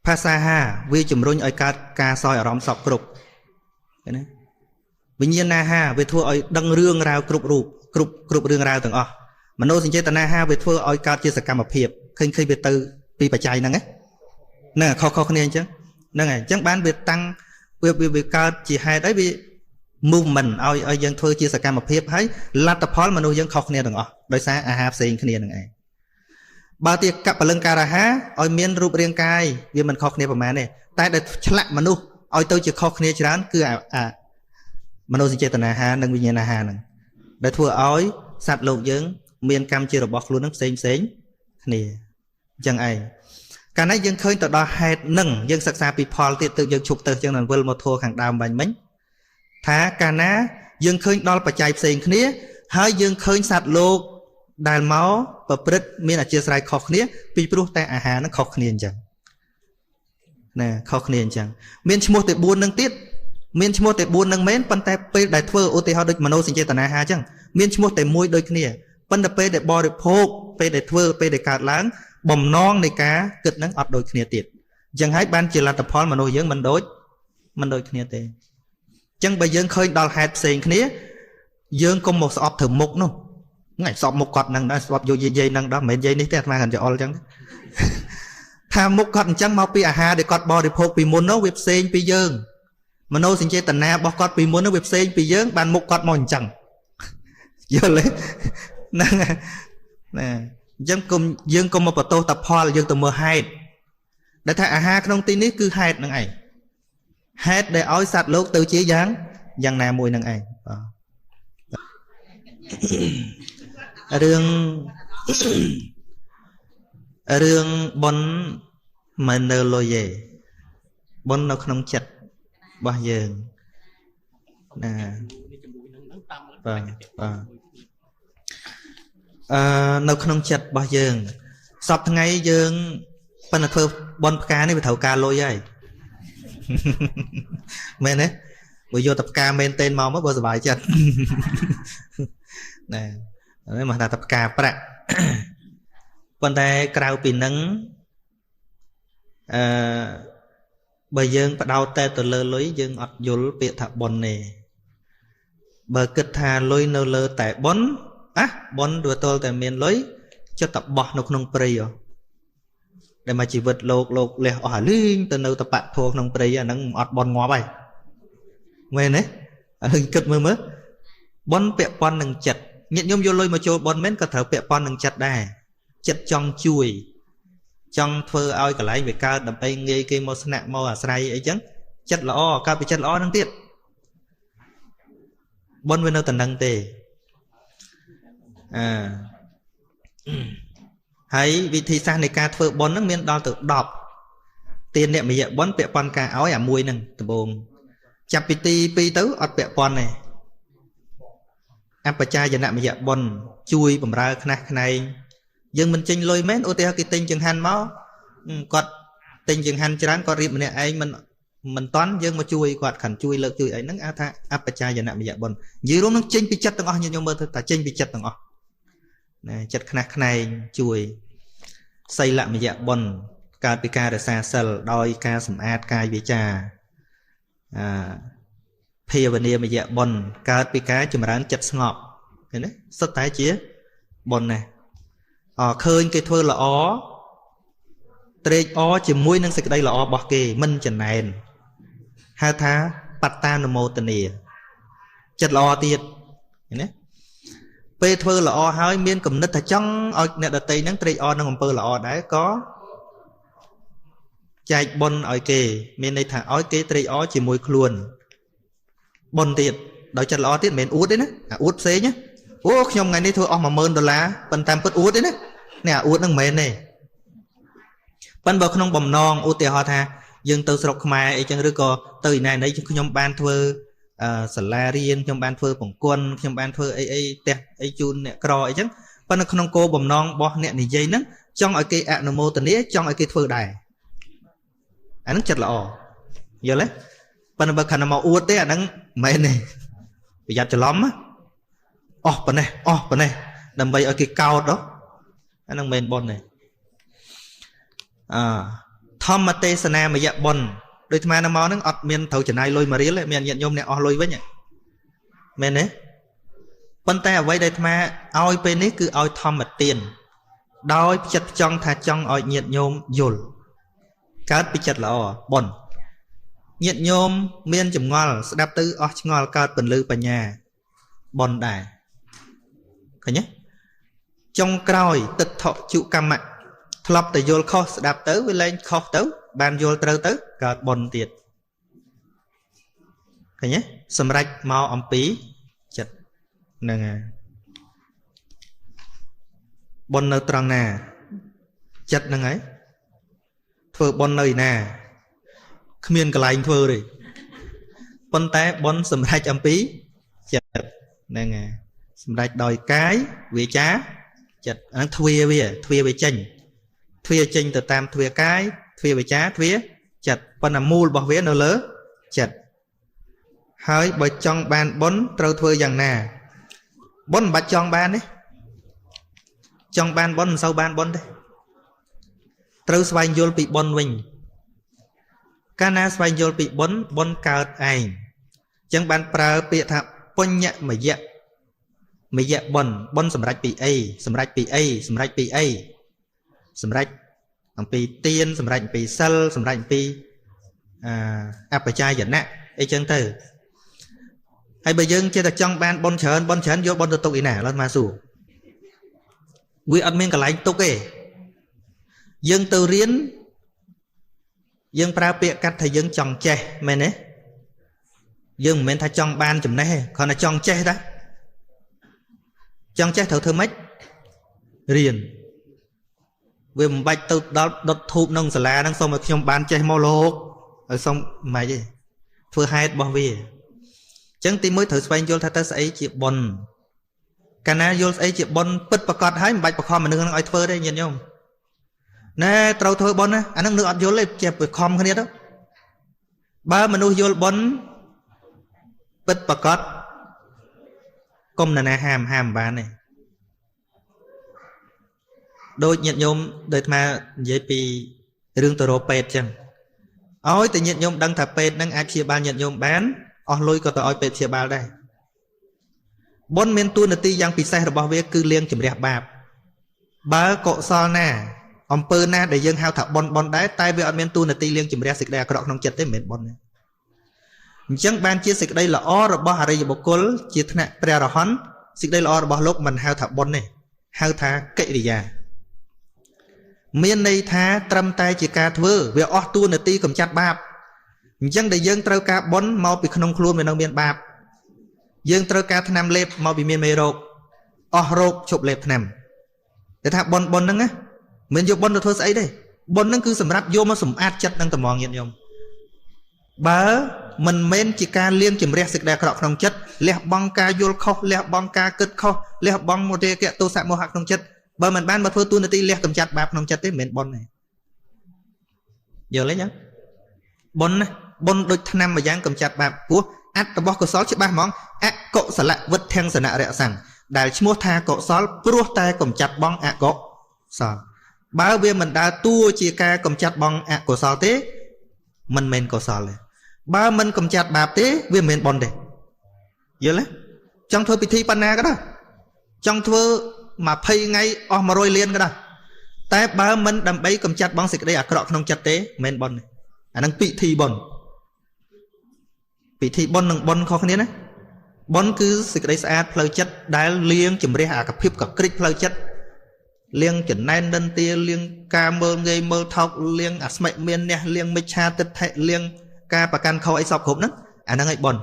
ភាសាហាវាជំរុញឲ្យកើតការសោយអារម្មណ៍សពគ្រប់ឃើញទេវិញ្ញាណហាវាធ្វើឲ្យដឹងរឿងរ៉ាវគ្រប់រូបគ្រប់រឿងរ៉ាវទាំងអស់មនោសញ្ចេតនាហាវាធ្វើឲ្យកើតជាសកម្មភាពឃើញវាទៅពីបច្ច័យហ្នឹងហ្នឹងខុសៗគ្នាអញ្ចឹងហ្នឹងហើយអញ្ចឹងបានវាតាំងវាកើតជាហេតុអីវា movement ឲ្យយើងធ្វើជាសកម្មភាពហើយលទ្ធផលមនុស្សយើងខុសគ្នាទាំងអស់ដោយសារអាហារផ្សេងគ្នានឹងឯងបើទីកបលង្ការអាហារឲ្យមានរូបរាងកាយវាមិនខុសគ្នាប្រហែលទេតែដែលឆ្លាក់មនុស្សឲ្យទៅជាខុសគ្នាច្រើនគឺអាមនោសញ្ចេតនាហារនិងវិញ្ញាណអាហារហ្នឹងដែលធ្វើឲ្យសត្វលោកយើងមានកម្មជារបស់ខ្លួននឹងផ្សេងផ្សេងគ្នាអញ្ចឹងឯងកាលណាយើងឃើញទៅដល់ហេតុនឹងយើងសិក្សាពីផលទៀតទើបយើងឈប់ទៅចឹងនឹងវិលមកធัวខាងដើមបាញ់មិញថាកាលណាយើងឃើញដល់បច្ច័យផ្សេងគ្នាហើយយើងឃើញសត្វលោកដែលមកប្រព្រឹត្តមានអធិស្ឋានខុសគ្នាពីព្រោះតែអាហារហ្នឹងខុសគ្នាអញ្ចឹង ណាខុសគ្នាអញ្ចឹងមានឈ្មោះតែ4នឹងទៀតមានឈ្មោះតែ4នឹងមែនប៉ុន្តែពេលដែលធ្វើឧទាហរណ៍ដូចមโนសញ្ចេតនាហាអញ្ចឹងមានឈ្មោះតែមួយដូចគ្នាប៉ុន្តែពេលដែលបរិភោគពេលដែលធ្វើពេលដែលកើតឡើងបំណងនៃការគិតនឹងអត់ដូចគ្នាទៀតអញ្ចឹងហើយបានជាលទ្ធផលមនុស្សយើងមិនដូចគ្នាទេអញ្ចឹងបើយើងឃើញដល់ហេតុផ្សេងគ្នាយើងកុំមកស្អប់ធ្វើមុខនោះថ្ងៃស្អប់មុខគាត់នឹងដែរស្អប់យកយាយនឹងដល់មិនមែនយាយនេះទេអាត្មាគាត់ច្អល់អញ្ចឹងថាមុខគាត់អញ្ចឹងមកពីអាហារដែលគាត់បរិភោគពីមុននោះវាផ្សេងពីយើងមโนសញ្ចេតនារបស់គាត់ពីមុននោះវាផ្សេងពីយើងបានមុខគាត់មកអញ្ចឹងយល់ទេហ្នឹងណាអញ្ចឹងគុំយើងកុំមកបន្ទោសតផលយើងទៅមើលហេតុដែលថាអាហារក្នុងទីនេះគឺហេតុនឹងឯងហេតុដែលឲ្យសត្វលោកទៅជាយ៉ាងយ៉ាងណាមួយនឹងឯងបាទរឿងរឿងប៉ុនមិននៅលុយទេប៉ុននៅក្នុងចិត្តរបស់យើងណាបាទបាទអឺនៅក្នុងចិត្តរបស់យើងសពថ្ងៃយើងប៉ុន្តែធ្វើបនផ្កានេះវាត្រូវការលុយហើយមែនទេបើយកតែផ្កាមែនទែនមកមកបើសុបាយចិត្តណានេះមកថាតែផ្កាប្រាក់ប៉ុន្តែក្រៅពីនឹងអឺបើយើងបដោតតែទៅលើលុយយើងអត់យល់ពាក្យថាប៉ុនទេបើគិតថាលុយនៅលើតែប៉ុនអាប៉ុនវាទល់តែមានលុយចិត្តតែបោះនៅក្នុងព្រៃហ៎ដែលមកជីវិតលោកលោកលះអស់អាលីងទៅនៅតបៈធัวក្នុងព្រៃអាហ្នឹងអត់ប៉ុនងាប់ហើយមែនទេអានឹងគិតមើលមើលប៉ុនពាក់ព័ន្ធនឹងចិត្តញាតិញោមយកលុយមកចូលប៉ុនមែនក៏ត្រូវពាក់ព័ន្ធនឹងចិត្តដែរចិត្តចង់ជួយចង់ធ្វើឲ្យកន្លែងវាកើតដើម្បីងាយគេមកស្នាក់មកអាស្រ័យអីចឹងចិត្តល្អកើតពីចិត្តល្អហ្នឹងទៀតប៉ុនវានៅតែនឹងទេអឺហើយវិធីសាស្ត្រនៃការធ្វើបុណ្យហ្នឹងមានដល់ទៅ10ទានអ្នកមយៈបុណ្យពាក់ព័ន្ធការឲ្យអាមួយហ្នឹងដំបូងចាប់ពីទី2ទៅអត់ពាក់ព័ន្ធទេអបជាយនមយៈបុណ្យជួយបំរើខ្នះខ្នែងយើងមិនចេញលុយមែនឧទាហរណ៍គេទិញចង្ហាន់មកគាត់ទិញចង្ហាន់ច្រើនគាត់រៀបម្នាក់ឯងមិនតន់យើងមកជួយគាត់ខាន់ជួយលើកជួយអីហ្នឹងអាចថាអបជាយនមយៈបុណ្យនិយាយរួមនឹងចេញពីចិត្តទាំងអស់ញាតិញោមមើលទៅតែចេញពីចិត្តទាំងអស់ណាចិត្តខ្នះខ្នែងជួយសីលមយៈបុណ្យកើតពីការរក្សាសិលដោយការសម្អាតកាយវាចាអាភាវនាមយៈបុណ្យកើតពីការចម្រើនចិត្តស្ងប់ឃើញទេសុទ្ធតែជាបុណ្យណាអឃើញគេធ្វើល្អត្រេកអរជាមួយនឹងសេចក្តីល្អរបស់គេមិនចំណែនហៅថាបត្តានុមោទនាចិត្តល្អទៀតឃើញទេពេលធ្វើល្អហើយមានគំនិតថាចង់ឲ្យអ្នកដតីហ្នឹងត្រេកអរនឹងអំពើល្អដែរក៏ចែកបុណ្យឲ្យគេមានន័យថាឲ្យគេត្រេកអរជាមួយខ្លួនបុណ្យទៀតដោយចិត្តល្អទៀតមិនមែនអួតទេណាអាអួតផ្សេងណាអូខ្ញុំថ្ងៃនេះធ្វើអស់10000ដុល្លារប៉ុន្តែពិតអួតទេណានេះអាអួតហ្នឹងមិនមែនទេប៉ុន្តែបើក្នុងបំណងឧទាហរណ៍ថាយើងទៅស្រុកខ្មែរអីចឹងឬក៏ទៅឯណាណីខ្ញុំបានធ្វើសាលារៀនខ្ញុំបានធ្វើបង្គន់ខ្ញុំបានធ្វើអីអីផ្ទះអីជូនអ្នកក្រអីចឹងប៉ុន្តែក្នុងគោលបំណងរបស់អ្នកនិយាយហ្នឹងចង់ឲ្យគេអនុមោទនាចង់ឲ្យគេធ្វើដែរអាហ្នឹងចិត្តល្អយល់ទេប៉ុន្តែបើខណៈមកអួតទេអាហ្នឹងមិនមែនទេប្រយ័ត្នច្រឡំអស់ប៉ុណ្ណេះអស់ប៉ុណ្ណេះដើម្បីឲ្យគេកោតអាហ្នឹងមិនមែនបុណ្យទេអធម្មទេសនាមយៈបុណ្យដូចអាត្មានៅមកហ្នឹងអត់មានត្រូវចំណាយលុយមួយរៀលទេមានញាតិញោមអ្នកអស់លុយវិញមែនទេប៉ុន្តែអ្វីដែលអាត្មាឲ្យពេលនេះគឺឲ្យធម្មទានដោយចិត្តចង់ថាចង់ឲ្យញាតិញោមយល់កើតពីចិត្តល្អបុណ្យញាតិញោមមានចម្ងល់ស្ដាប់ទៅអស់ឆ្ងល់កើតពន្លឺបញ្ញាបុណ្យដែរឃើញទេចុងក្រោយទិដ្ឋជុកម្មៈធ្លាប់តែយល់ខុសស្ដាប់ទៅវាលែងខុសទៅបានយល់ត្រូវទៅកើតបុណ្យទៀតឃើញទេសម្រេចមកអំពីចិត្តហ្នឹងហើយបុណ្យនៅត្រង់ណាចិត្តហ្នឹងហើយធ្វើបុណ្យនៅឯណាគ្មានកន្លែងធ្វើទេប៉ុន្តែបុណ្យសម្រេចអំពីចិត្តហ្នឹងហើយសម្រេចដោយកាយវាចាចិត្តហ្នឹងទ្វាវាទ្វាវាចេញទ្វាចេញទៅតាមទ្វាកាយទ្វាវាចាទ្វា ចិត្តប៉ុន្តែមូលរបស់វានៅលើចិត្តហើយបើចង់បានបុណ្យត្រូវធ្វើយ៉ាងណាបុណ្យមិនបាច់ចង់បានទេចង់បានបុណ្យមិនសូវបានបុណ្យទេត្រូវស្វែងយល់ពីបុណ្យវិញកាលណាស្វែងយល់ពីបុណ្យបុណ្យកើតឯងអញ្ចឹងបានប្រើពាក្យថាបញ្ញមយៈមយៈបុណ្យបុណ្យសម្រាប់ពីអីសម្រាប់ពីអីសម្រាប់ពីអីសម្រាប់អំពីទានសម្រាប់អំពីសិលសម្រាប់អំពីអបជាយណៈអីចឹងទៅហើយបើយើងចេះតែចង់បានបុណ្យច្រើនបុណ្យច្រើនយកបុណ្យទៅទុកឯណាឥឡូវមកសួរវាអត់មានកន្លែងទុកទេយើងទៅរៀនយើងប្រើពាក្យកាត់ថាយើងចង់ចេះមែនទេយើងមិនមែនថាចង់បានចំណេះទេគ្រាន់តែចង់ចេះតាចង់ចេះត្រូវធ្វើម៉េចរៀនវាមិនបាច់ទៅដល់ដុតធូបក្នុងសាលាហ្នឹងសូមឲ្យខ្ញុំបានចេះមកលោកឲ្យសូមមិនទេធ្វើហេតុរបស់វាអញ្ចឹងទីមួយត្រូវស្វែងយល់ថាតើស្អីជាបុណ្យកាលណាយល់ស្អីជាបុណ្យពិតប្រកបហើយមិនបាច់បខំមនុស្សហ្នឹងឲ្យធ្វើទេញាតិញោមណែត្រូវធ្វើបុណ្យណាអាហ្នឹងនឹកអត់យល់ទេចេះបខំគ្នាទៅបើមនុស្សយល់បុណ្យពិតប្រកបកុំនរណាហាមហាមបានទេដូចញាតិញោមដូចអាត្មានិយាយពីរឿងទៅរកពេទ្យចឹងឲ្យតែញាតិញោមដឹងថាពេទ្យនឹងអាចព្យាបាលញាតិញោមបានអស់លុយក៏ទៅឲ្យពេទ្យព្យាបាលដែរបុណ្យមានតួនាទីយ៉ាងពិសេសរបស់វាគឺលាងជម្រះបាបបើកុសលណាអំពើណាដែលយើងហៅថាបុណ្យបុណ្យដែរតែវាអត់មានតួនាទីលាងជម្រះសេចក្តីអាក្រក់ក្នុងចិត្តទេមិនមែនបុណ្យទេអញ្ចឹងបានជាសេចក្តីល្អរបស់អរិយបុគ្គលជាថ្នាក់ព្រះអរហន្តសេចក្តីល្អរបស់លោកមិនហៅថាបុណ្យទេហៅថាកិរិយាមានន័យថាត្រឹមតែជាការធ្វើវាអស់តួនាទីកំចាត់បាបអញ្ចឹងដែលយើងត្រូវការបុណ្យមកពីក្នុងខ្លួនវានៅមានបាបយើងត្រូវការថ្នាំលេបមកពីមានមេរោគអស់រោគឈប់លេបថ្នាំតែថាបុណ្យបុណ្យហ្នឹងណាមិនយកបុណ្យទៅធ្វើស្អីទេបុណ្យហ្នឹងគឺសម្រាប់យកមកសម្អាតចិត្តនឹងត្មងញាតិញោមបើមិនមែនជាការលាងជម្រះសេចក្តីអាក្រក់ក្នុងចិត្តលះបង់ការយល់ខុសលះបង់ការគិតខុសលះបង់មោទកៈទោសៈមោហៈក្នុងចិត្តបើមិនបានមកធ្វើតួនាទីលះកម្ចាត់បាបក្នុងចិត្តទេមិនមែនបុណ្យទេយល់ទេចឹងបុណ្យណាបុណ្យដូចថ្នាំមួយយ៉ាងកម្ចាត់បាបព្រោះអត្តរបស់កុសលច្បាស់ហ្មងអកុសលវិទ្ធំសនរៈសੰដែលឈ្មោះថាកុសលព្រោះតែកម្ចាត់បងអកុសលបើវាមិនដើរតួជាការកម្ចាត់បងអកុសលទេមិនមែនកុសលទេបើមិនកម្ចាត់បាបទេវាមិនមែនបុណ្យទេយល់ទេចង់ធ្វើពិធីបណ្ណាក៏ដោយចង់ធ្វើ20ថ្ងៃអស់100លានក៏ដោយតែបើមិនដើម្បីកម្ចាត់បងសេចក្តីអាក្រក់ក្នុងចិត្តទេមិនមែនបុណ្យទេអាហ្នឹងពិធីបុណ្យពិធីបុណ្យនិងបុណ្យខុសគ្នាណាបុណ្យគឺសេចក្តីស្អាតផ្លូវចិត្តដែលលាងជម្រះអាកភាពកក្រិចផ្លូវចិត្តលាងចំណែននិន្ទាលាងការមើលងាយមើលថោកលាងអស្មិមានះលាងមិច្ឆាទិដ្ឋិលាងការប្រកាន់ខុសអីសពគ្រប់ហ្នឹងអាហ្នឹងឯងបុណ្យ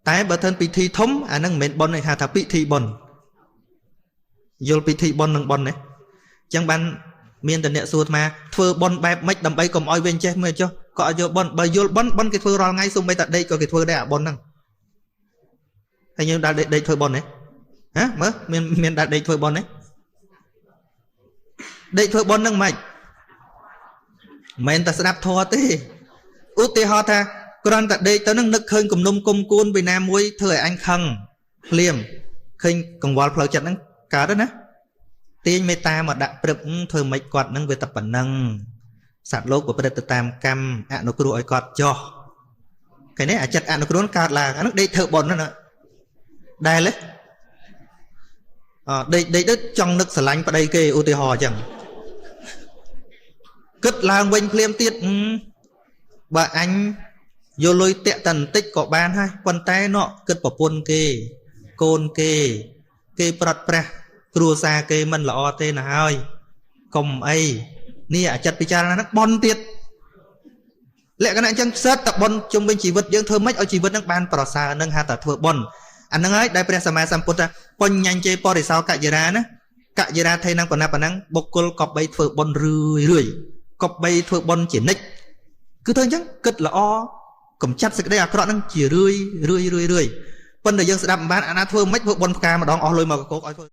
តែបើធ្វើពិធីធំអាហ្នឹងមិនមែនបុណ្យទេហៅថាពិធីបុណ្យយល់ពិធីបុណ្យនិងបុណ្យទេអញ្ចឹងបានមានតអ្នកសួរអាត្មាធ្វើបុណ្យបែបម៉េចដើម្បីកុំឲ្យវិញចេះមើលចុះក៏អត់យល់បុណ្យបើយល់បុណ្យបុណ្យគេធ្វើរាល់ថ្ងៃសូម្បីតែដេកក៏គេធ្វើដែរអាបុណ្យហ្នឹងហើយយើងដែលដេកធ្វើបុណ្យទេហ៎មើលមានមានដែលដេកធ្វើបុណ្យទេដេកធ្វើបុណ្យហ្នឹងម៉េចមិនតែស្ដាប់ធម៌ទេឧទាហរណ៍ថាគ្រាន់តែដេកទៅនឹងនឹកឃើញគំនុំគុំគួនពីណាមួយធ្វើឲ្យអញខឹងភ្លាមឃើញកង្វល់ផ្លូវចិត្តហ្នឹងកើតណាទាញមេត្តាមកដាក់ព្រឹបធ្វើម៉េចគាត់នឹងវាតែប៉ុណ្ណឹងសត្វលោកប្រព្រឹត្តទៅតាមកម្មអនុគ្រោះឲ្យគាត់ចោះឃើញទេអាចិត្តអនុគ្រោះកើតឡើងអាហ្នឹងដេកធ្វើបុណ្យហ្នឹងដែលទេអដេកដេកទៅចង់នឹកស្រឡាញ់ប្តីគេឧទាហរណ៍អញ្ចឹងគិតឡើងវិញភ្លាមទៀតបើអញយកលុយតាក់តែបន្តិចក៏បានហើយប៉ុន្តែណគិតប្រពន្ធគេកូនគេគេប្រត់ប្រាស់គ្រួសារគេមិនល្អទេណាហើយកុំអីនេះអាចិត្តពិចារណាហ្នឹងបនទៀតលក្ខណៈអញ្ចឹងសិតតែបនជុំវិញជីវិតយើងធ្វើម៉េចឲ្យជីវិតហ្នឹងបានប្រសើរនឹងហៅថាធ្វើបនអាហ្នឹងហើយដែលព្រះសម្មាសម្ពុទ្ធថាបញ្ញញ្ជេបរិសោកយរាណាកយរាថេនឹងប៉ុណ្ណាប៉ុណ្ណឹងបុគ្គលកបីធ្វើបនរឿយរឿយកបីធ្វើបនជានិច្ចគឺធ្វើអញ្ចឹងគិតល្អកំចាត់សេចក្តីអាក្រក់ហ្នឹងជារឿយរឿយរឿយរឿយប៉ុន្តែយើងស្ដាប់មិនបានអាណាធ្វើមិនធ្វើបនផ្កាម្ដងអស់លុយមកកកឲ្យធ្វើ